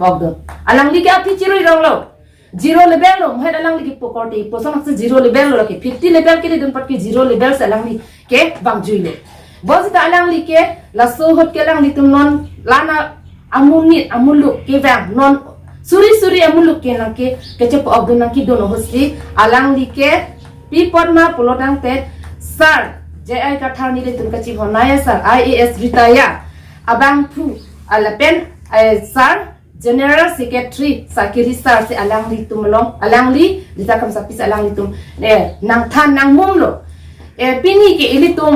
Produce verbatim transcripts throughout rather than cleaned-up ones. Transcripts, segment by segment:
Okdon. Alangli ke aphi chirui rong lo. Zero level lo, mohet alangli ke pokorte, ipo sonakse zero level lo lake. Fifty level ke ledun pat ke zero level si alangli ke vangjui lo. Bonsita alangli ke laso ahut ke alanglitum non lana amonit amuluk kevang non suri suri amuluk ke nangke, kechepa-okdun nangkedun ahutsi alangli ke pi apot ma pulotangte Sir J I Kathar nelitum kachinghon naya sir, I A S retire abangphu, ah, lapen, eh, Sir General Secretary Sakiri sir si alanglitum along, alangli Rita Kramsapi si alanglitum, eh, nangthan nangmum lo. Eh, pini ke ilitum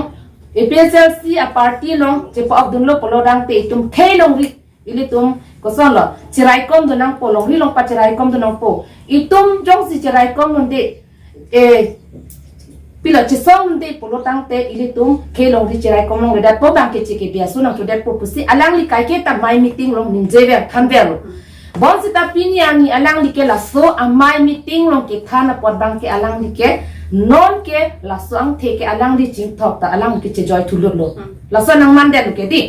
A P H L C a-party along chepa-okdun lo pulotangte itum khei longri, ilitum koson lo, chiraikom dun nangpo, longri longpat chiraikom dun nangpo. Itum jongsi chiraikom dunde, eh, pilo chesongde pulotangte ilitum khei longri chiraikom longledetpo, bang ke chike biasu nangchodetpo pusi alangli kaike ta amei meeting along ningjever thanver lo. Bonsita pini arni alangli ke laso amei meeting along kethan apot bang ke alangli ke non ke laso angthe ke alangli chingthok ta alangli ke chejoi thulut lo. Hmm. Laso nangmandet lo ke di.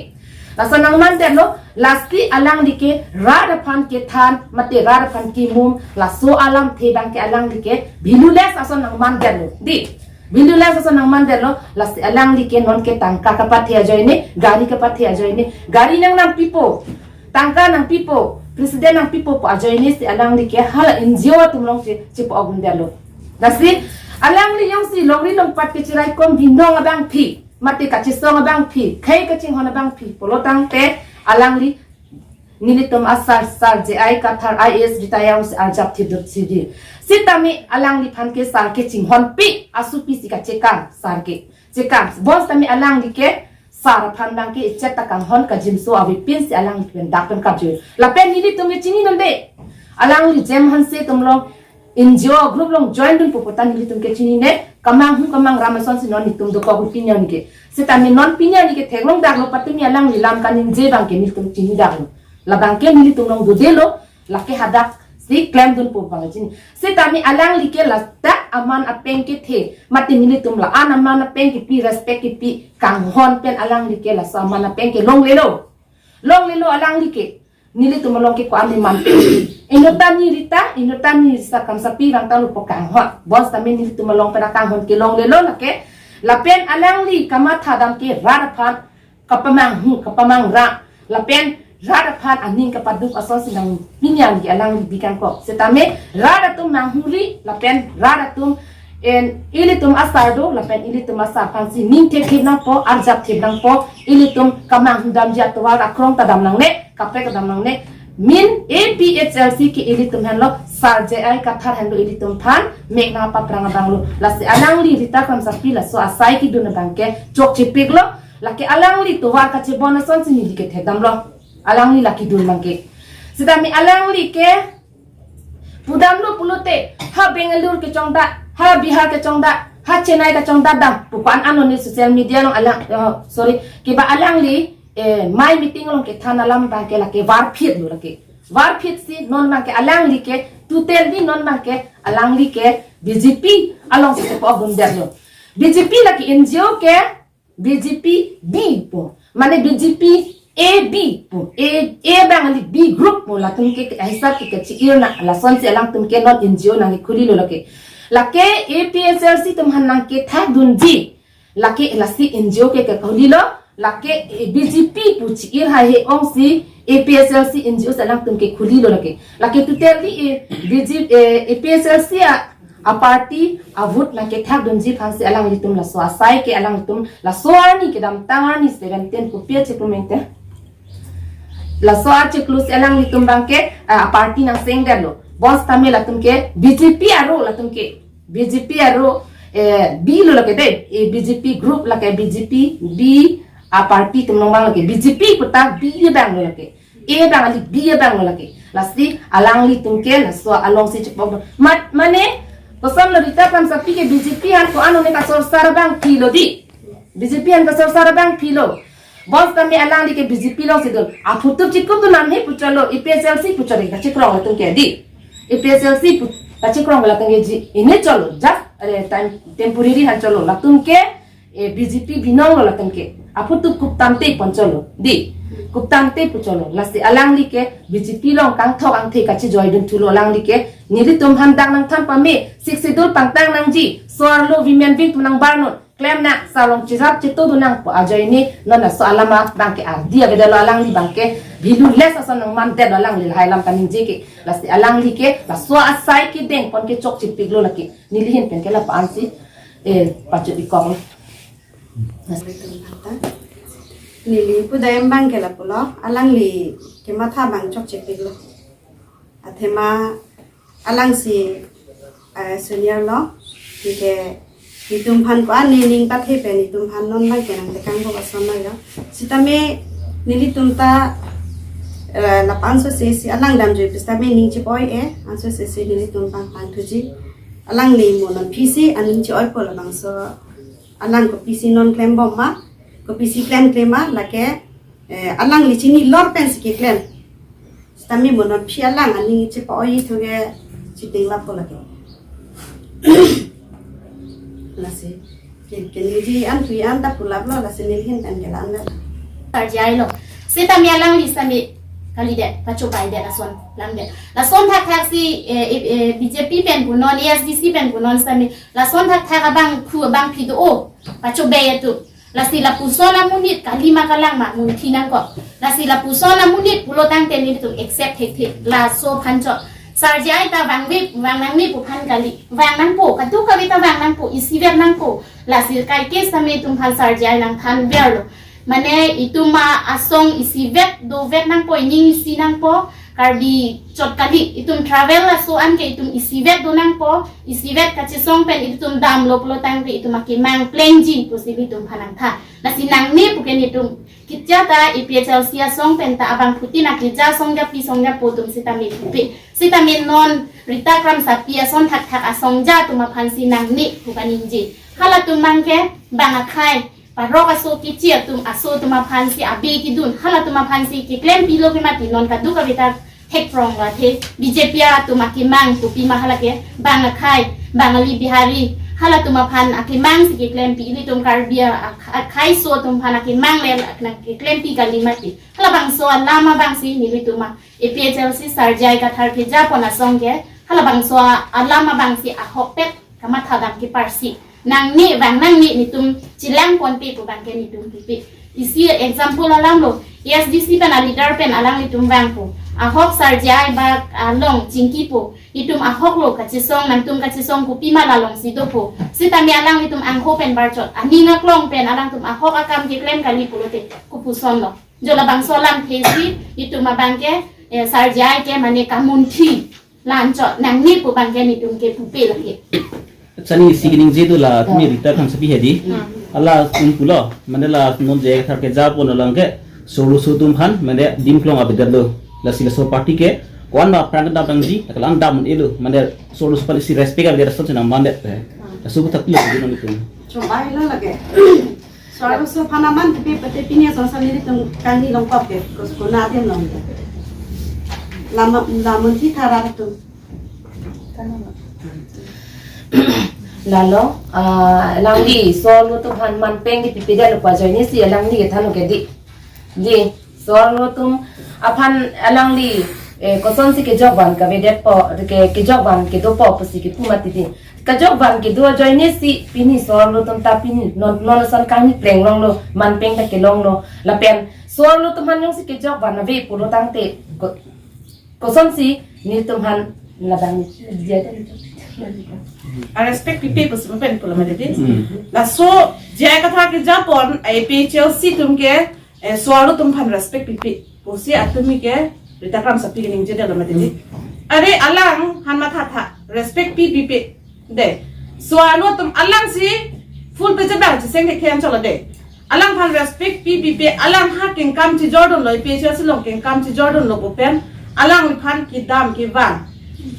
Laso nangmandet lo, lasi alangli ke rat aphan kethan, mate rat aphan kemum, laso alamthe bang ke alangli ke valueless ason nangmandet lo. Di, valueless ason nangmandet lo, lasi alangli ke non ke tangka kapathe ajoine, gari kapathe ajoine, gari nangnampipo, tangka nangpipo, president nangpipo pu ajoine si alangli ke hala N G O atum along che, chepa-okdundet lo. Lasi alangli jongsi longri longpat ke chiraikom binong abangphi, mate kachesong abangphi, khei kachinghon abangphi pulotangte alangli nelitum a-sir, Sir J I Kathar I A S retire si arjap thip dut si di. Sitame alangliphan ke sir ke chinghonpi, asupi si kachekang sir ke. Chekang. Bonsitame alangli ke sir aphan bang ke ichet ta kanghon, kajinso avepin si alangli pen dak pen kapjui. Lapen nelitum ke chini dunde. Alangli Jem Hanse atum along N G O group along join dunpo pu ta nelitum ke chinine, kamanghum kamangram asonsi non netum dokok pini arni ke. Sitame non pini arni ke theklongdak lo, patumi alangli lam kaningje bang ke nelitum chinidak lo. Labang ke nelitum along dodelo, lake hadak si klemdunpo bang chini. Sitame alangli ke ladak aman apeng kethe, mate nelitum la-an aman apeng kepi, respect kepi kanghon pen alangli ke laso aman apeng ke longlelo. Longlelo alangli ke. Nelitum along ke ko-an ni mantu. Inuttan ni Rita, inuttan ni Rita Kramsapi vang ta lupo kanghon. Bonsitame nelitum along pen akanghon ke longlelo lake. Lapen alangli kamatha dam ke rat aphan kapamanghu, kapamangra. Lapen rat aphan aning kapaduk asonsi nang pini arni alangli bikangkok. Sitame rat atum manghuri, lapen rat atum en ilitum a-sir do, lapen ilitum a-sir aphansi ning thekthip nangpo, arjap thip nangpo, ilitum kamanghudamji atovar akrong ta dam nangne, kaprek ta dam nangne. Min A P H L C ke ilitum henlo, Sir J I Kathar henlo ilitum aphan mek nangpaprang abang lo. Lasi alangli Rita Kramsapi laso asai kedun abang ke chokchepik lo, lake alangli tovar kachebon asonsi neli ke thekdam lo. Alangli lake dun abang ke. Sitame alangli ke pudamlo pulote, ha Bangalore kechongdak, ha Bihar kechongdak, ha Chennai kechongdak dam pu ko-an ano ni social media along alang, eh, sorry, kiba alangli, eh, amei meeting along kethan alam bang ke lake varphit lo lake. Varphit si non bang ke alangli ke, totally non bang ke alangli ke B J P alongsi chepa-okdundet lo. B J P lake N G O ke B J P B po. Mane B J P A B po. A, A bang ali B group po. Latum ke hisap ke kachi-ir na. Lasonsi alangtum ke non N G O nangkekhuli lo lake. Lake A P H L C atum aphan nangkethak dunji. Lake lasi N G O ke kekhuli lo. Lake, eh, B J P pu chi-ir haihe ongsi A P H L C N G O si alangtum kekhuli lo lake. Lake totally, eh, B J, eh, A P H L C a a-party a-vote nangkethak dunji aphansi alanglitum laso asai ke alanglitum laso arni kedamtang arni seventeen kopi achiklo mengte. Laso achiklo si alanglitum bang ke, ah, a-party nangsengdet lo. Bonsitame latum ke B J P aro latum ke. B J P aro, eh, B lo lake de. Eh, B J P group lake B J P B a-party atum along bang lake. B J P pu ta B abang lo lake. A bang ali B abang lo lake. Lasi alanglitum ke laso alongsi chepok do. Mat, mane, koson lo Rita Kramsapi ke B J P aphan ko-an one kasorsar abangpi lo di. B J P aphan kasorsar abangpi lo. Bonsitame alangli ke B J P alongsi dun. Aphutup chikupdun namhe pu cholo, A P H L C pu cholo, kachikrong latum ke di. A P H L C pu kachikrong latum ke ji. Ini cholo, just, eh, time, temporary aphan cholo. Latum ke, eh, B J P binong lo latum ke. Aphutup kup tangte pon cholo. Di. Kuptangte pu cholo. Lasi alangli ke B J P along kangthok angthe kachijoidun thulo alangli ke. Nelitum aphan dak nangthan pame, Sixth Schedule pangtang nangji, so-arlo women wing atum nangbarnon, klemnang, sarong chirap chitodun nangpo ajoine, non laso alam abang ke ardi avedetlo alangli abang ke, valueless ason nangmandetlo alangli lahai alam kaningje ke, lasi alangli ke, laso asai kedeng pon ke chokchepiklo lake, neli ahin pen ke lapu-ansi, eh, pachot-ikok. Neli pudam abang ke lapulo, alangli kematha abang chokchepiklo. Athema alangsi, eh, senior lo, anke itum aphan ko-an nening pathe pen itum aphan non abang ke nangtekang bok ason lo ya. Sitame nelitum ta, eh, lapu-an sose si alang damjui pusitame ning chip-oi-e, ansose si nelitum pangpang thuji. Alangli mo non aphi si aning chip-oipo labangso. Alang kopisi non klembom ma, kopisi klemkle ma, lake, eh, alangli chinilor pensi keklem. Sitame mo non aphi alang aning chip-oi-e thu ke chitinglappo lake. Lasi, ke, keningje an tui an ta pulaplo, lasi neli ahin pen ke la-an lo. Sar J I lo. Sitame alangli sitame kalidet, pachobaidet ason, lamdet. Lason thakthak si, eh, eh, eh, B J P pen punon, A S D C pen punon sitame, lason thakthak abangphu abangpi do-o, pachobai atum. Lasi lapuson amonit kali ma kalang ma munthi nangkok. Lasi lapuson amonit pulo tangte nelitum accept thekthe. Laso aphan chot. Sar J I ta vangve, vang nangne pu aphan kali. Vang nangpo, kadokave ta vang nangpo, isivet nangpo. Lasi kaike sitame itum aphan Sar J I nangthanverlo. Mane itum ma asong isivet, dovet nangpo, ining isi nangpo. Karbi chot kali, itum travel laso an ke itum isivet do nangpo, isivet kachesong pen itum damlo pulo tangte itum akemang plengji pusi itum aphan nangthan. Lasi nangne pu ke nelitum kecha ta A P H L C asong pen ta abangphutin akeja asong japi asong japo atum sitame pupe. Sitame non Rita Kramsapi ason thakthak asong ja atum aphansi nangne pu kaningje. Halatum abang ke bang akhei, parok aso kichi atum aso atum aphansi abe kidun, halatum aphansi keklempilo ke mati non kadokave ta thekprong lo athe B J P atum akemang kopima hala ke bang akhei, Bangali Bihari, halatum aphan akemangsi keklempi, ilitum Karbi a-, akhei aso atum aphan akemang le nangkeklempi kali mati. Halabangso alam abangsi nelitum a-, A P H L C Sar J I Kathar kejapon asong ke, halabangso a-, alam abangsi ahokpet kamatha dam keparsi. Nangne vang nangne nelitum chelangponpe pu abang ke nelitum pupe. Isi example alam lo, A S D C pen a-leader pen alanglitum vangpo. Ahok Sar J I bak along chingkipo. Itum ahok lo kachesong, nangtum kachesong kopima la alongsi dopo. Sitame alanglitum angho pen barchot. Aning aklong pen alangtum ahok akam keklem kali pulote kopuson lo. Jo labangso alamthe si itum abang ke, eh, Sar J I ke mane kamunthi. La-an chot nangne pu abang ke nelitum ke pupe lake. Sani isi kaningje do la tumi Rita Kramsapi hedi. Hmm. Halatum pulo, mane la non J I Kathar kejapon alang ke, so-arlo aso atum aphan, mane dim klong avedetlo. Lasi laso party ke, ko-an ma aphrang kedam nangji, kalang dam un-elo, mane so-arlo aso aphan isi respect avedet ason si nangmandet. Laso aphuthak pulo di nelitum. Chobai lo lake. So-arlo aso aphan aman kepi pete pini asong sali nelitum kangni longkok ke, kos kona adim long. Lama, lamun thi thara atum. Lalo, ah, alangli so-arlo atum aphan manpeng kepipedetlo pu ajoine si alangli kethanlo ke di. Di, so-arlo atum aphan alangli, eh, kosonsi kejokvan kavedetpo, ke, kejokvan kedopo pusi kepu mati di. Kejokvan kedo ajoine si pini so-arlo atum ta pini non, non ason kangni pleng longlo, manpeng ta kelonglo. Lapen so-arlo atum aphan jongsi kejokvan ave pulo tangte ko-, kosonsi nelitum aphan labang ni dia dan. A respect pipe pusi pen pulo mati di. Hmm. Laso J I Kathar kejapon A P H L C atum ke, eh, so-arlo atum aphan respect pipe pusi atumi ke Rita Kramsapi kaningjedetlo mati di. Are alang aphan mathatha, respect pi pipe. De. So-arlo atum alangsi full page abang cheseng ke khen cholo de. Alangphan respect pi pipe, alang ha kengkam chejordunlo, A P H L C along kengkam chejordunlo pu pen, alangliphan kedam kevang.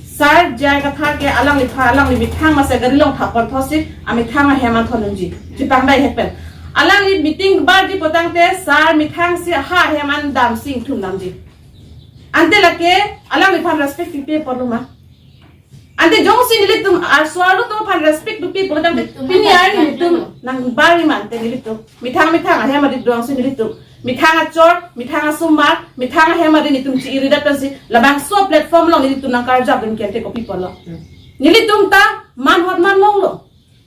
Sar J I Kathar ke alangliphan, alangli methang masi gari along thapon thotsi, amethang ahem an thondunji. Chepangdai hek pen. Alangli meeting barji pu tangte, sar methang si ha ahem an damsi ingthum damji. Ante lake, alangliphan respect pipe apotlo ma. Ante jongsi nelitum, ah, so-arlo atum aphan respect pipe pulo tangte, nelitum pini aphan ari nelitum nangbar-i ma ante nelitum. Methang methang ahem adi doangsi nelitum Methang achor, methang asomar, methang ahem arin itum chi-iridet pensi labangso platform along nelitum nangkarjap dun kente kopi apotlo. Nelitum ta man hot man longlo.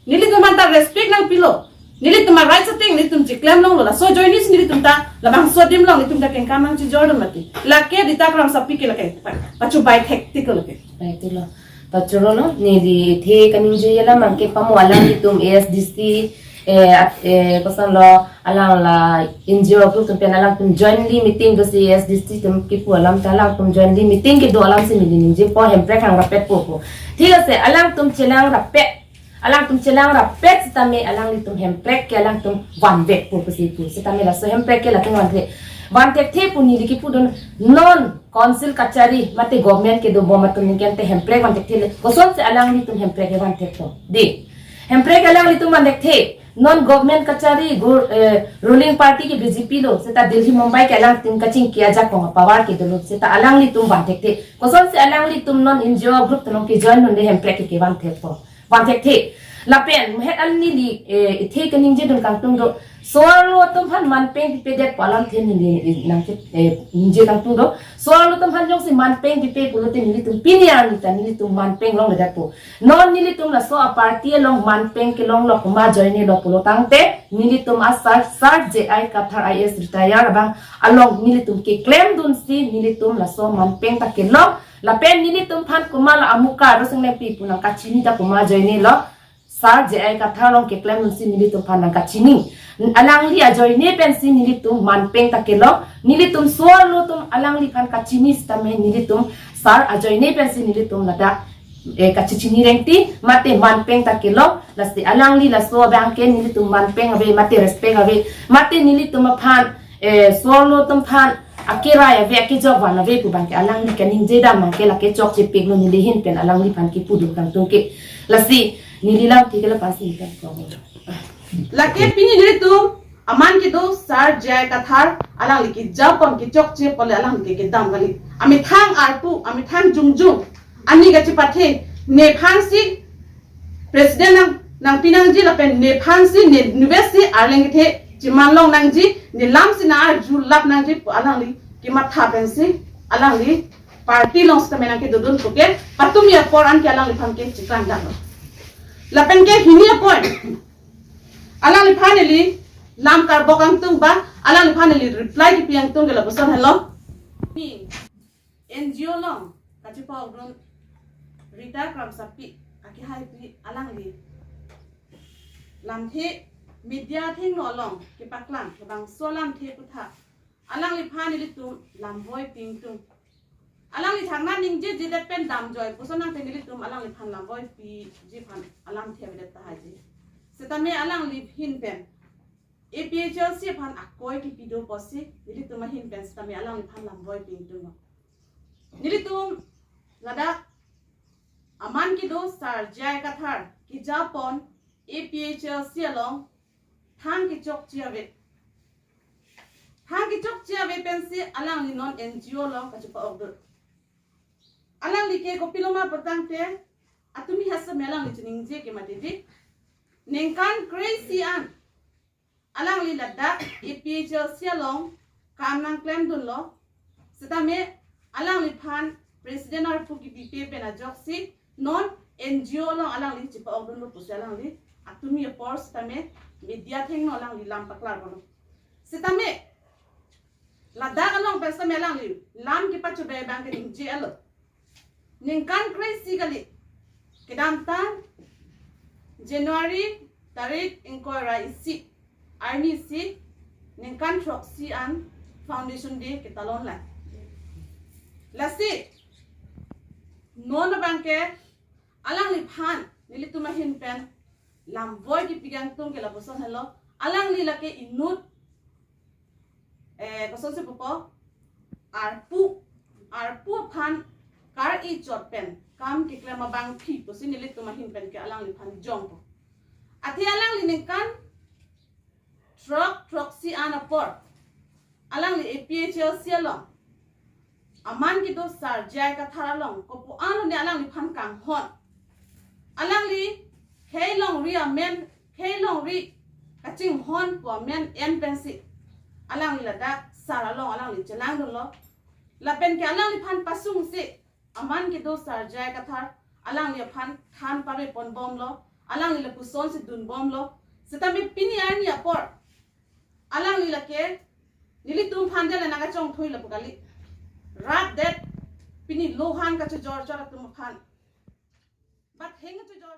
Nelitum aphan ta respect nangpilo. Nelitum a-rights ateng nelitum chiklem longlo. Laso ajoine si nelitum ta labangso adim along nelitum ta kengkam nangchijor dun mati. Lake Rita Kramsapi ke lake pa-, pachubai thektik lake. Baik, itulo. Pachorolo, neli the kaningje alam abangke pamo alanglitum A S D C, eh, at-, eh, kosonlo, alang la N G O group atum pen alangtum jointly meeting dosi A S D C atum kipu alam ta alangtum jointly meeting kedo alam si neli ningjepo, Hemprek hang rapetpo pu. Thik ase, alangtum chelang rapet. Alangtum chelang rapet sitame alanglitum Hemprek ke alangtum vanvekpo pusi pu. Sitame laso Hemprek ke latum vanvek. Vanthekthe pu neli kipudun non council kachari mate government kedobom atum ningkan te Hemprek vanthekthe le. Kosonsi alanglitum Hemprek ke vanthekpo. Dei. Hemprek alanglitum vanthekthe. Non government kachari gur-, eh, ruling party ke B J P lo. Seta Delhi Mumbai ke alangtum kachingki ajakong power ke dolo. Seta alanglitum vanthekthe. Kosonsi alanglitum non N G O group atum ke join dunde Hemprek ke vanthekpo. Vanthekthe. Lapen, mehet an neli, eh, ithe kaningje dun kangtung do. So-arlo atum aphan manpeng pipedetpo alamthe neli, eh, nangke, eh, ningje kangtung do. So-arlo atum aphan jongsi manpeng pipe pulote nelitum pini arni ta nelitum manpeng longledetpo. Non nelitum laso a-party along manpeng kelonglo, komat ajoinelo pulo tangte, nelitum a-sir, Sir J I Kathar I A S retire abang along nelitum keklem dunsi nelitum laso manpeng ta kelong. Lapen nelitum aphan komatlo amukar Rosing Lengpi pu nangkachini ta komat ajoinelo. Sir J I Kathar along keklem dunsi nelitum aphan nangkachini. Alangli ajoine pensi nelitum manpeng ta kelong. Nelitum so-arlo atum alangliphan kachini sitame nelitum sir ajoine pensi nelitum ladak, eh, kachechini rengti, mate manpeng ta kelong. Lasi alangli laso abangke nelitum manpeng ave, mate respect ave, mate nelitum aphan, eh, so-arlo atum aphan akerai ave, akejok van ave pu abangke alangli kaningje dam abangke lake chokche piklo, neli ahin pen alangliphan kipudun kangtung ke. Lasi neli lamthe ke lapu-an si kan ko. Lake pini nelitum aman kedo Sir J I Kathar alangli kejapon kechokche apot le alangli ke kedam kali. Amethang arpu, amethang jongjong, ani kachepathe, nephansi president nang, nangpi nangji lapen nephansi ne nubesi arleng kethe cheman long nangji, ne lamsi nang arjulap nangji pu alangli kematha pensi alangli party along sitame nangkedodun puke patumi apor anke alangliphan ke chikang dam. Lapen ke hini apor alangliphan neli lam karbok kangtung ba alangliphan neli reply kipi kangtung ke lapuson helo. Ni N G O along kachepa-okdun Rita Kramsapi akehaipi alangli lamthe media athengno along kepaklang labangso lamthe aphuthak alangliphan nelitum lamvoi pi ingtung. Alangli thangnath ningjejedet pen damjoi puson nangte nelitum alangliphan lamvoi piji aphan alamthe avedet tahai ji. Sitame alangli ahin pen A P H L C aphan akoi kipi do pusi nelitum ahin pen sitame alangliphan lamvoi pi ingtung. Nelitum ladak aman kedo Sir J I Kathar kejapon A P H L C along thang kechokche ave. Thang kechokche ave pensi alangli non N G O along kachepa-okdun. Alangli ke kopiloma pu tangte atumi hasa me alangli chiningje ke mati dei. Ningkan kre-isi an alangli ladak A P H L C along kam nangklemdunlo. Sitame alangliphan president arpu kipipe pen ajoksi non N G O along alangli chepa-okdunlo pusi alangli atumi apor sitame media athengno alangli lam paklarlo. Sitame ladak along pen sitame alangli lam kepachobei abangke ningje-etlo. Ningkan kre-isi kali. Kedamtang January tarik ingkoi ra isi arni si ningkan throksi an Foundation Day ketalon lang. Lasi non abangke alangliphan nelitum ahin pen lamvoi kipi kangtung ke lapuson helo. Alangli lake inut, eh, kosonsi pupo, arpu, arpu aphan kar-i chot pen kam keklem abangpi pusi nelitum ahin pen ke alangliphan jongpo. Athe alangli ningkan throk throksi an apor alangli A P H L C along aman kedo Sir J I Kathar along kopu-an lone alangliphan kanghon. Alangli khei longri amen, khei longri kachinghon pu amen en pensi Alangli ladak sar along alangli chelangdunlo. Lapen ke alangliphan pasungsi aman kedo Sar J I Kathar, alangli aphan than pare ponbomlo, alangli lapusonsi dunbomlo. Setame pini arni apor alangli lake nelitum aphan dela nangkachongthui lapu kali. Rat det pini lohan kachojor chor atum aphan. But heng kachojor